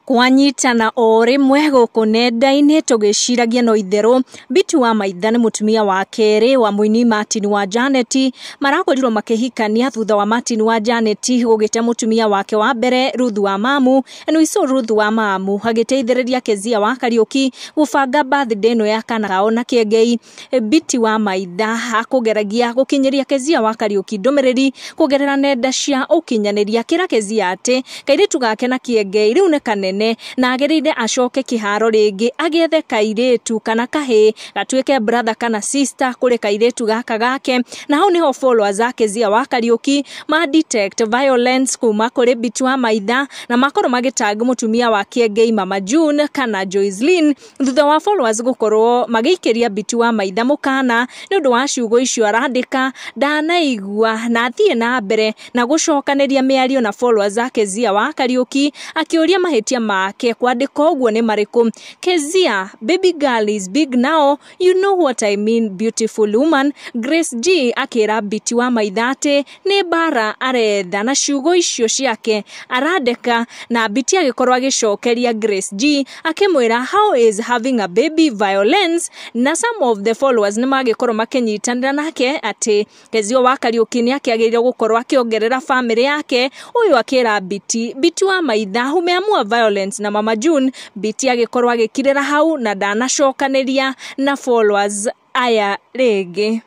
Kwanyitana o rĩmwe gũkũ nenda-inĩ tũgĩciragia no itherũ Biti wa Maitha nĩ mũtumia wa kerĩ wa mũini Martin wa Janet. Marakorirwo makĩhikania thutha wa Martin wa Janet gũgĩte mũtumia wake wa mbere Ruth wa Mamu. Nũico Ruth wa Mamu agĩteithĩrĩria Kezia wa Kariũki gũbanga birthday ĩno ya kana kao na Kĩengei. Biti wa Maitha akũgeragia gũkinyĩria Kezia wa Kariũki ndũmĩrĩri kũgerera nenda cia ũkinyanĩria, akĩra Kezia atĩ kairĩtu gake na Kĩengei rĩu nĩ kanene na agĩrĩire acoke kĩharo rĩngĩ agĩethe kairĩtu kana kahĩĩ gatuĩke brother kana sister kũrĩ kairĩtu gaka gake. Na hau nĩho followers a Kezia wa Kariũki ma detect violence kuma kũrĩ Biti wa Maitha na makorwo magĩtag mũtumia wa Kĩengei Mama June kana Joycelyn, thutha wa followers gũkorwo magĩikĩria Biti wa Maitha mũkana nĩ ũndũ wa ciugo icio arandĩka ndanaigua, na athiĩ na mbere na gũcokanĩria mĩario na followers a Kezia wa Kariũki akĩũria mahĩtia make kwandĩka ũguo nĩ marĩkũ. Kezia, baby girl is big now, you know what I mean, beautiful woman. Grace G akĩra Biti wa Maitha atĩ nĩ mbara aretha na ciugo icio ciake arandĩka, na Biti agĩkorwo agĩcokeria Grace G akĩmwĩra how is having a baby violence, na some of the followers nĩ magĩkorwo makĩnyitanĩra nake atĩ Kezia wa Kariũki nĩ akĩagĩrĩire gũkorwo akĩongerera famĩlĩ yake. Ũyũ akĩra Biti, Biti wa Maitha umeamua violence na Mama June. Biti agĩkorwo agĩkirĩra hau na ndanacokanĩria na followers aya rĩngĩ.